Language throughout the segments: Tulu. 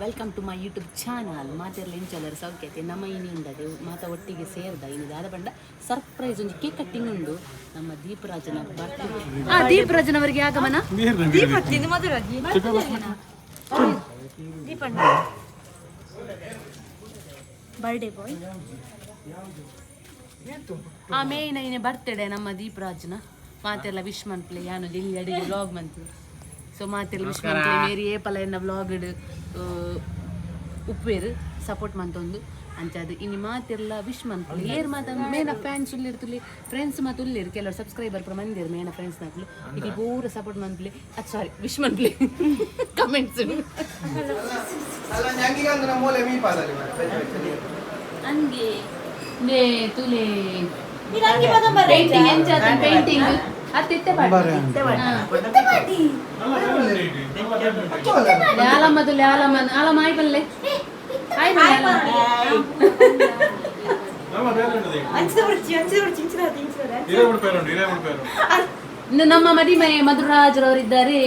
Welcome to my YouTube channel. ಮಾತೆರ್ಲ ಇಂಚಲರ್ ಸೌಖ್ಯತೆ? ನಮ್ಮ ಇನಿಂದದೆ ಮಾತ ಒಟ್ಟಿಗೆ ಸೇರ್ದ ಇನಿ ದಾದ ಪಂಡ ಸರ್ಪ್ರೈಸ್ ಒಂಜಿ ಕೇಕ್ ಕಟ್ಟಿಂಗ್ ಉಂಡು. ನಮ್ಮ ದೀಪರಾಜನ ಬರ್ತ್ಡೇ. ಆ ದೀಪರಾಜನವರಿಗೆ ಆಗಮನ. Birthday boy. ಆ ಮೇಯ್ನ ಇನಿ ಬರ್ತ್ಡೇ ನಮ್ಮ ದೀಪರಾಜನ. ಮಾತೆಲ್ಲ ವಿಶ್ ಮನ್ಪ್ಲೆ. ಯಾನು ಲಿಲ್ಲಿ ಅಡಿಗೆ ವ್ಲಾಗ್ ಮಂತು. ಸೊ ಮಾತೆಲ್ಲ ವಿಶ್ ಮನ್ಪ್ಲೆ. ಮೇರಿ ಏಪಲ ಎನ್ನ ವ್ಲಾಗ್ ಉಪ್ಪೇರು ಸಪೋರ್ಟ್ ಮಂತೊಂದು ಅಂಚಾದ ಇನಿ ಮಾತೆಲ್ಲ ವಿಶ್ ಮನ್ಪ್ಲೆ. ಏರ್ ಮಾತ ಮೇನ ಫ್ಯಾನ್ಸ್ ಉಲ್ಲಿರ್ತುಲಿ, ಫ್ರೆಂಡ್ಸ್ ಮಾತ ಉಲ್ಲೇರು, ಕೆಲವರು ಸಬ್ಸ್ಕ್ರೈಬರ್ ಪೂರ ಮಂದಿರು ಮೇನ ಫ್ರೆಂಡ್ಸ್ ನಕ್ಲು. ಈಗ ಪೂರ ಸಪೋರ್ಟ್ ಮನ್ಪ್ಲೆ, ಅದು ಸಾರಿ, ವಿಶ್ ಮನ್ಪ್ಲೆ ಕಮೆಂಟ್ಸ್. ಅಲ್ಲ, ನಂಗಿಗಂದ್ರೆ ಮೂಲೆ ಮೀಪಾದಲ್ಲಿ ಮಾರ್ರೆ, ಬೆಚ್ಚ ಬೆಚ್ಚ ನೀರು. ಅಂಗೆ ಲೇ ತುಲೆ ಪೇಂಟಿಂಗ್ ಎಂಚ? ಪೇಂಟಿಂಗ್ ಅತ್ತಿತ್ತೆ. ಲ್ಯಾಲಮ್ಮದು ಲ್ಯಾಲಮ್ಮ ಆಲಮ್ಮ ಆಯ್ ಬಲ್ಲೆ ಆಯ್ ಬಲ್ಲೆ. ಇನ್ನು ನಮ್ಮ ಮದಿಮನೆ ಮಧುರಾಜ್ರವರಿದ್ದಾರೆ.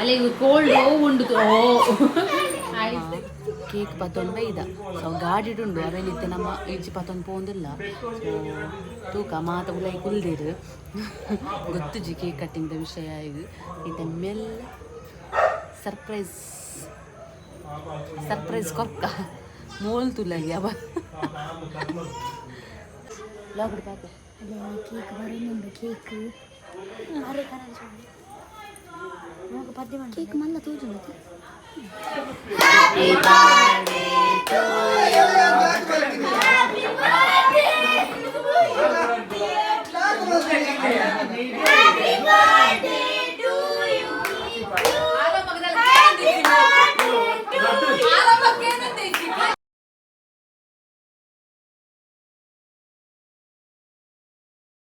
ಅಲ್ಲಿ ಕೋಲ್ಡ್ ಉಂಡು. ಓ, ಕೇಕ್ ಪತ್ತೊಂದು ಬೈದ. ಸೊ ಗಾಡಿಡುಂಡು ಅವೇನಿತ್ತೆ ನಮ್ಮ ಇಜ್ಜಿ ಪತ್ತೊಂದು ಪೋಂದಿಲ್ಲ. ಸೊ ತೂಕ ಮಾತ ಉಲೈ ಕುಲ್ದಿರು ಗೊತ್ತುಜಿ ಕೇಕ್ ಕಟ್ಟಿಂಗ್ ವಿಷಯ. ಇದು ಇತ್ತೆ ಮೆಲ್ಲ ಸರ್ಪ್ರೈಸ್ ಸರ್ಪ್ರೈಸ್ ಕೊರ್ಕ ಮೋಲ್ ತುಲಗಿ ಅವ ಲಾಗ್ಡ್ ಪಾತೆ. ಅದೇ ಕೇಕ್ ಬರೋದುಂಡು. ಕೇಕ್ ಅರೆ ಕರ ಕೇಕ್ ಮಲ್ಲ ತೋಜುಂಡು.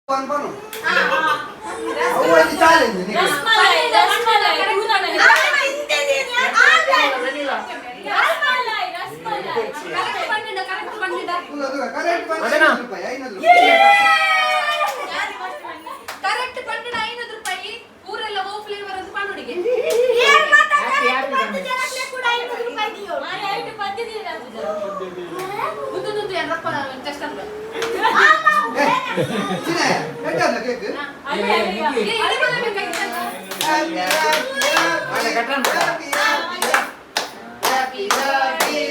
ಪನ್ ಪನು. ಅವು ಒಂದು challenge ನಿಂಗೆ. ಅದು ಅದು correct ಬಂದ್ರೆ 500 ರೂಪಾಯಿ, 500 ರೂಪಾಯಿ. ಕರೆಕ್ಟ್ ಪಂಡಿಡ 500 ರೂಪಾಯಿ. ಊರೆಲ್ಲ ಓ ಫ್ಲೇವರ್ ಅಂತ ಪಾನುಡಿಗೆ. ಮುಂದೆ ಮುಂದೆ ರಪ್ಪ ಟೆಸ್ಟ್ ಅಂತ. ಏ, Chinnaiah, ಎಷ್ಟಾದ್ಲ cake? Happy, happy, happy, happy, happy birthday.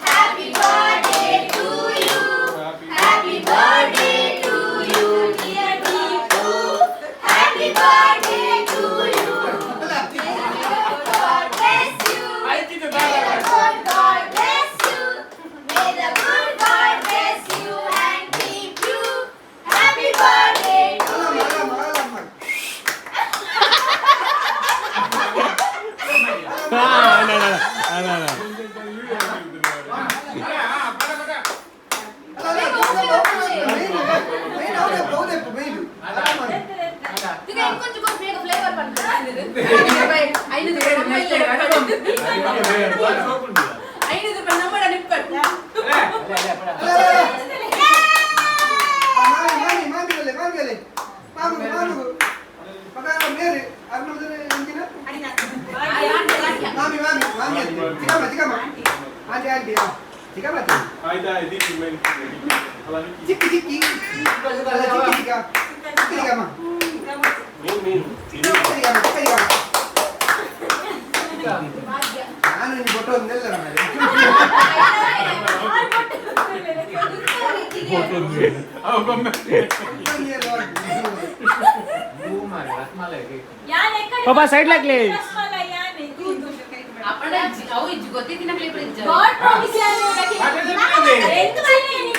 Happy birthday to you. Happy birthday to you, dear Deepu. Happy birthday to you. God bless you. May the good God bless you. May the good God bless you and keep you. Happy birthday to ಅಲ್ಲಮ್ಮ, ಅಲ್ಲಮ್ಮ, ಅಲ್ಲಮ್ಮ. ಅಲ್ಲ, ಅಲ್ಲ, main, main ಹೌದಪ್ಪ, ಹೌದಪ್ಪ, main. ಅಲ್ಲಮ್ಮ. ಇಂಕೊಂಚು ಬೇಗ ಫ್ಲೇವರ್ 500 ರೂಪಾಯಿ ನಮ್ಮ ಇಲ್ಲ. 500 ರೂಪಾಯಿ ನಮ್ಮ ನಿಪ್ಪಟ್ಟು. ಅಲ್ಲ, ಅಲ್ಲ, ಅಲ್ಲ. ಮಾಮಿ, ಮಾಮಿ, ಮಾಮಿ ಅಲ್ಲೇ, ಮಾಮಿ ಅಲ್ಲೇ. ಮಾಮು, ಮಾಮು. ಮಗ, ಮೇರಿ, ಅರ್ಮಲ್ದನೆ ಇಂಚಿನ? ಮಾಮಿ, ಮಾಮಿ, ಮಾಮಿ ಅತ್ತೆ. ಚಿಕ್ಕಮ್ಮ, ಚಿಕ್ಕಮ್ಮ. ಆಂಟಿ, ಆಂಟಿ, ಆ. ಚಿಕ್ಕಮ್ಮ ಅತ್ತೆ. ಚಿಕ್ಕಿ, ಚಿಕ್ಕಿ. ಅಲ್ಲ, ಚಿಕ್ಕಿ, ಚಿಕ್ಕ. ಚಿಕ್ಕಿ, ಚಿಕ್ಕಮ್ಮ. ಚಿಕ್ಕ ಚಿಕ್ಕಮ್ಮ, ಚಿಕ್ಕ ಚಿಕ್ಕಮ್ಮ. ನಾನು ನಿನ್ನ ಫೋಟೋ ಒಂದೆಲ್ಲ ಮಾರ್ರೆ. ಪಾಪ ಸೈಡ್ ಲಾಗ್ಲಿ. ಅಪ್ಪಣ ಅವು ಇಜ್ಜಿ ಗೊತ್ತಿದ್ದಿನ ಫ್ಲೇವರ್ ಇಜ್ಜ.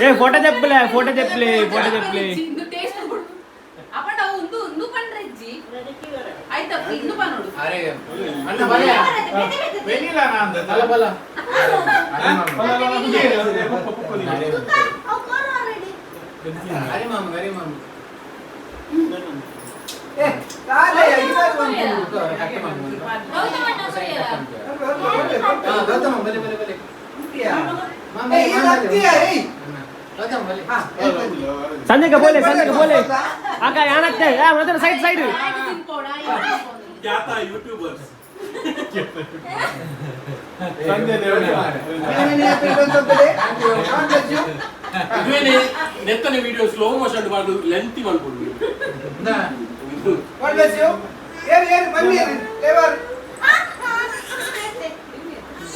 ಏ ಫೋಟೋ ತೆಪ್ಪಲೆ, ಫೋಟೋ ತೆಪ್ಪಲಿ, ಫೋಟೋ ತೆಪ್ಪಲಿ. ಇಂದು ಟೇಸ್ಟ್ ಅಪ್ಪಣ ಅವು ಒಂದು ಒಂದು ಪಂಡ್ರೆ ಇಜ್ಜಿ ಆಯ್ತಾ? ಇನ್ನು ಪಾ ನೋಡು. ಬಲ. ಏ, ಕಾಲಯ್ಯ, ಇವಾಗ ಬಂತು. ಗೌತಮ, ಏ, ಇದು ಅತ್ತಿಯ, ಏಯ್. ಸಂಜೆಗೆ ಬೋಲೆ ಸಂಜೆಗೆ ಬೋಲೆ ಅಕ್ಕ ಯಾನತ್ತೆ ಮತ್ತೆ ಸೈಡ್ ಸೈಡ್ ಯೂಟ್ಯೂಬರ್ಸ್ ಇದುವೇನೆ ನೆತ್ತನೆ ವಿಡಿಯೋ ಸ್ಲೋ ಮೋಷನ್ ಪಾಡು ಲೆಂತಿ ಮಲ್ಪುಂಡು. God bless you. ಏರು ಏರು ಬನ್ನಿ ಏರು flavour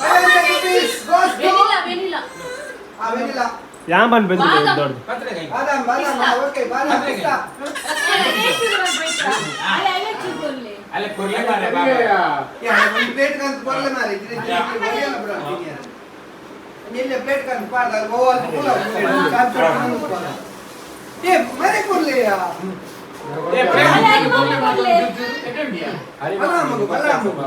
500 rupees goes to vanilla vanilla. ಆ ವೆನಿಲಾ. ಯಾನ್ ಬನ್ ಬಂದು ದೊಡ್ಡ ಬಾದಾಮ್ ಬಾದಾಮ್ ಓಕೆ ಬಾದಾಮ್ ಪಿಸ್ತಾ. ಯಾ ಒಂದು ಪ್ಲೇಟ್ ಕಂತ ಕೊರಲೆ ಮಾರೆ ಇದ್ರೆ ಒರಿಯಲ್ಲ ಬಿಡ ನಿನ್ನೆ ಪ್ಲೇಟ್ ಕಂತ ಪಾಡ್ದ ಗೋವಾ ಪುಲ ಏ ಮರೆ ಕೊರ್ಲೆಯ ಬಲರಾಮಗು ಬಲರಾಮಗು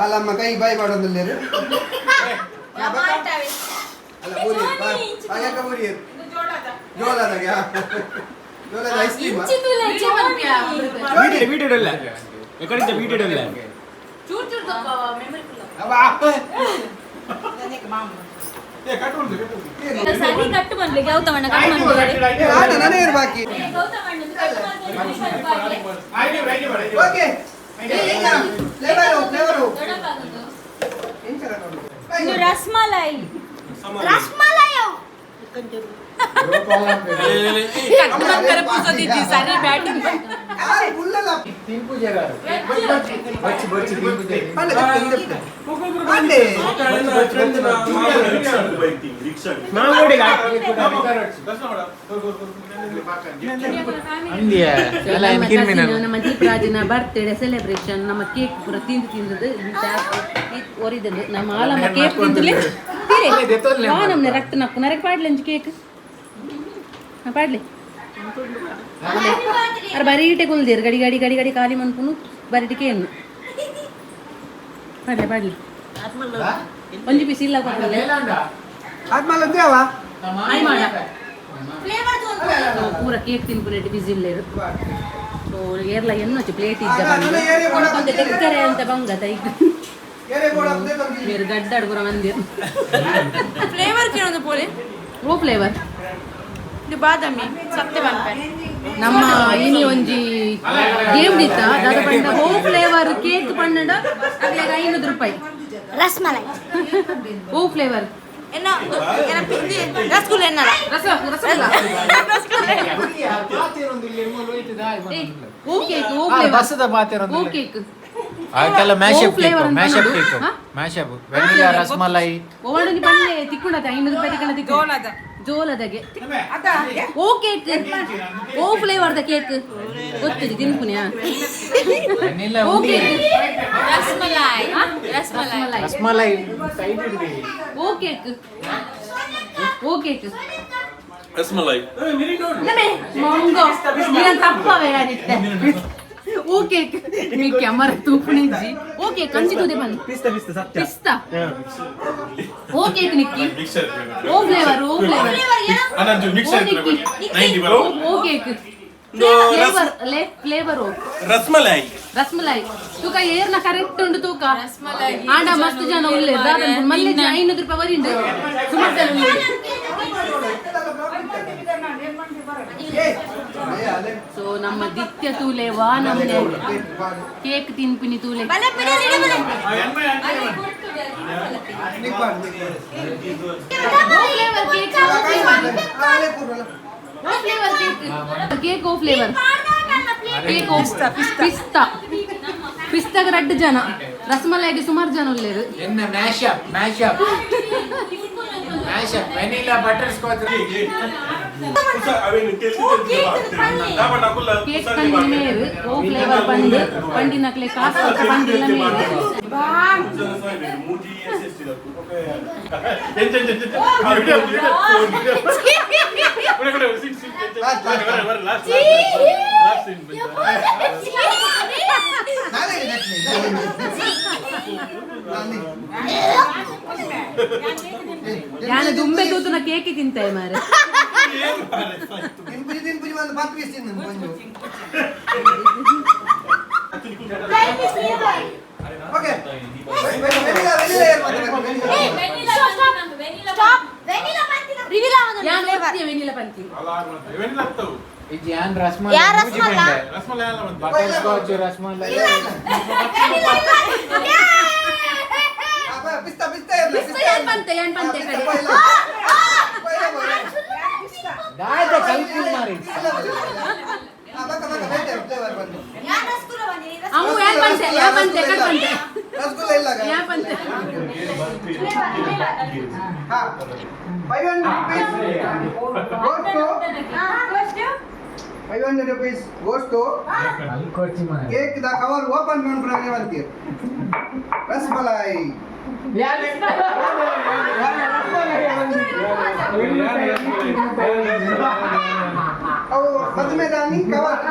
ಅಲ್ಲಮ್ಮ ಕೈ ಬಾಯಿ ಮಾಡೋದಿಲ್ಲ. ಅಲ್ಲ ಪೂರಿ ಯಾಕ ಪೂರಿ ಜೋಳದಾಗ ಜೋಳದ ಐಸ್ ಕ್ರೀಮ್. ವೀಡಿಯೋ ವೀಡಿಯೋ ಇಲ್ಲ ಎಕಡೆ ವೀಡಿಯೋ ಇಲ್ಲ. ಚೂರ್ ಚೂರ್ ಮೆಮೊರಿ ಸರಿ ಕಟ್ಟು ಬಂದ್ಲಿ ಗೌತಮಣ್ಣ ಕಟ್ ಮಾಡ್ತಾರೆ. ಆಟ ನನಗೆ ಬಾಕಿ. ಗೌತಮಣ್ಣ ಕಟ್ ಮಾಡ್ತಾರೆ. Okay flavour flavour. ದೊಡ್ಡಪ್ಪಾಗುದು. ಎಂಚ ರಸ್ಮಲೈ ರಸ್ಮಲೈ. ಸರಿ ಬ್ಯಾಟಿಂಗ್. ಫುಲ್ಲಲ್ಲ. ರಿಕ್ಷಾ. ಮಾಮೂಡಿಗ. ನಮ್ಮ ದೀಪರಾಜನ ಬರ್ತ್ಡೇ ಸೆಲೆಬ್ರೇಷನ್ ನಮ್ಮ ಕೇಕ್ ಪೂರ ತಿಂದು ತಿಂದದ್ದು ಒರಿದಂದು ನಮ್ಮ ಆಲಮ್ಮ ಕೇಕ್ ತಿಂದುಲೆ ನಮ್ನೆ ರಕ್ತ ನಕ್ಕು ನರಕ ಪಾಡ್ಲೆ ಅಂಚು ಕೇಕ್ ಪಾಡ್ಲೆ ಅರೆ ಬರೀಟೆ ಕುಲ್ದೇರು ಗಡಿ ಗಡಿ ಗಡಿ ಗಡಿ ಖಾಲಿ ಮನ್ಪುನು ಬರೀಟಿ ಕೇನು ಪಾಡ್ಲೆ ಪಾಡ್ಲೆ ಒಂಜಿ ಪೀಸ್ ಇಲ್ಲ ಕೊಡ್ಲೆ. ಆದ್ಮೇಲೆ ದೇವ ಆಯ್ ಮಾಡ ಪೂರ ಕೇಕ್ ತಿನ್ಪುನೆಟ್ ಬಿಸಿ ಇಲ್ಲೇರು. ಸೊ ಏರ್ಲ ಎನ್ನೊಚ್ಚು ಪ್ಲೇಟ್ ಇದ್ದ ಬಂದು కొంత ತೆಕ್ಕರೆ ಅಂತ ಬಂಗ ತೈಕ್ ಏರೇ ಬೋಡ. మీరు గడ్డాడు ಪೂರ ಮಂದಿ. ಫ್ಲೇವರ್ ಕೇಳೋದು ಪೋಲಿ. ಓ ಫ್ಲೇವರ್. ಇದು ಬಾದಾಮಿ ಸತ್ಯ ಪನ್ಪೆ. ನಮ್ಮ ಇನಿ ಒಂಜಿ ಗೇಮ್ ದಿತ್ತ ದಾದ ಪಂಡ ಓ ಫ್ಲೇವರ್ ಕೇಕ್ ಪನ್ನಡ ಅಗ್ಲೆಗ್ 500 ರೂಪಾಯಿ. ರಸ್ಮಲೈ. ಓ ಫ್ಲೇವರ್. ಎನ್ನ ಎನ್ನ ಪಿಂದಿ ರಸಗುಲ್ಲ ಎನ್ನಲ. ರಸ ರಸಗುಲ್ಲ. ರಸಗುಲ್ಲ. ಏ, ಓ ಕೇಕ್ ಓ ಫ್ಲೇವರ್ ಓ ಕೇಕ್. ಅದಕ್ಕೆಲ್ಲ ಮ್ಯಾಶಪ್ ಓ ಫ್ಲೇವರ್ ಕೇಕ್ ಅಂತ ಮ್ಯಾಶಪ್ ನೋಡು. ಕೇಕ್. ಹಾ? Mashup vanilla rasmalai. ಓವಣ್ಣಿ ಪಣ್ಣೆ ತಿಕ್ಕುಂಡತೆ 500 ರೂಪಾಯಿ ತಿಕ್ಕಣ ತಿಕ್ಕು ಜೋಳದ. ಜೋಲದಗೆ ಓ ಕೇಕ್ ಓ ಫ್ಲೇವರ್ the cake ಗೊತ್ತಿದೆ ತಿನ್ಪುನ್ಯಾ. ವೆನಿಲಾ. ಓ ಕೇಕ್. ರಸ್ಮಲೈ ರಸ್ಮಲೈ. ರಸ್ಮಲೈ. ರಸ್ಮಲೈ. ಓ ಕೇಕ್ ಓ ಕೇಕ್. ರಸ್ಮಲೈ. ಮಂಗೋ ನೀನು ತಪ್ಪವೇ ಅನಿತ್ತೆ ಓ ಕೇಕ್ ನೀ ಕ್ಯಾಮರಾ ತೂಪುಣಿಜ್ಜಿ ಓ ಕೇಕ್ ಕಂಚಿ ತೂದೆ ಬನ್ನಿ. ಪಿಸ್ತಾ ಪಿಸ್ತಾ ಸತ್ಯ. ಪಿಸ್ತಾ ಓ ಕೇಕ್ ನಿಕ್ಕಿ ಓ ಫ್ಲೇವರ್ ಓ ಫ್ಲೇವರ್. ಮಿಕ್ಸರ್. ಓ ಓ ಕೇಕ್ ಫ್ಲೇವರ್ ಲೇ ಫ್ಲೇವರ್ ಓ. ರಸ್ಮಲೈ. ರಸ್ಮಲೈ ತೂಕ ಏರ್ನ ಕರೆಕ್ಟ್ ಉಂಡು ತೂಕ. ರಸ್ಮಲೈ. ಆಂಡ ಮಸ್ತ್ ಜನ ಉಲ್ಲೆ ದಾದ ಮಲ್ಲೆ 500 ರೂಪಾಯಿ ವರಿಂಡು ಸುಮಾರು ಜನ ಉಲ್ಲೆರ್. ಸೊ ನಮ್ಮ ದಿತ್ಯ ತೂಲೆ ವಾ ನಮ್ನೆ ಕೇಕ್ ತಿನ್ಪಿನಿ ತೂಲೆ. ಬಲೆ ಪಿಡಿ ಬಲೆ. ಓ ಫ್ಲೇವರ್ ಕೇಕ್ ಓ ಫ್ಲೇವರ್ ಓ ಫ್ಲೇವರ್ ಕೇಕ್ ಕೇಕ್ ಓ ಫ್ಲೇವರ್ ಕೇಕ್ ಓ ಪಿಸ್ತಾ ಪಿಸ್ತಾಗ ರಡ್ಡು ಜನ ರಸ್ಮಲೈಗೆ ಸುಮಾರು ಜನ ಉಲ್ಲೇರು. ಎನ್ನ mashup mashup mashup vanilla butterscotch. Cake ತಂದಿನ ಮೇರು ಓ ಫ್ಲೇವರ್ ಬಂದು ಪಂಡಿನಕ್ಲೆ ಕಾಸು ಪಂಡಿಲ್ಲ ಮೇರು. ನಾನೇ ಯಾನ ದುಂಬೆ ತೂತುನ ಕೇಕ್ ತಿಂತಾಯ ಮಾರೆ. ತಿನ್ಪುಜಿ ತಿನ್ಪುಜಿ ಒಂದು 10 ಪೀಸ್ ತಿಂದು ಮಂಜು. ಓಕೆ, ವೆನಿಲಾ ವೆನಿಲಾ ಏರ್ ಮಾತ್ರ ವೆನಿಲಾ. ಸ್ಟಾಪ್. ವೆನಿಲಾ ಪಂತಿನ ರಿವೀಲ್ ಆವೊಂದು ಯಾನ್ ಫ್ಲೇವರ್. ಒತ್ತಿಯ ವೆನಿಲ ಪಂತಿ. ಇಜ್ಜಿ ಯಾನ್ ರಸಮಲೈ. ಯಾನ್ ರಸಮಲೈ? Butter scotch rasmalai. ಪಿಸ್ತಾ ಪಿಸ್ತಾ ಇರಲಿ. ಪಿಸ್ತಾ ಯಾನ್ ಪಂತೆ, ಯಾನ್ ಪಂತೆ ಕಡೆ. ದಾದ ಕಲ್ಪಿ ಮಾರಿ. ಫ್ಲೇವರ್ ಬಂದು. ಯಾನ್ ರಸಗುಲ್ಲ ಬಂದಿನಿ. ಅವು ಯಾನ್ ಪಂತೆ, ಯಾನ್ ಪಂತೆ ಕಡೆ ಪಂತೆ. ರಸಗುಲ್ಲ ಇಲ್ಲ. ಯಾನ್ ಪಂತೆ. ಹಾ, 500 rupees goes to 500 rupees goes to cake the cover open ಮಾಡ್ಬಿಡ್ರೆ ಅಂತೀರಿ ರಸಮಲೈ. ಅವು ಮದುವೆ ದಾನಿ ಕವರ್.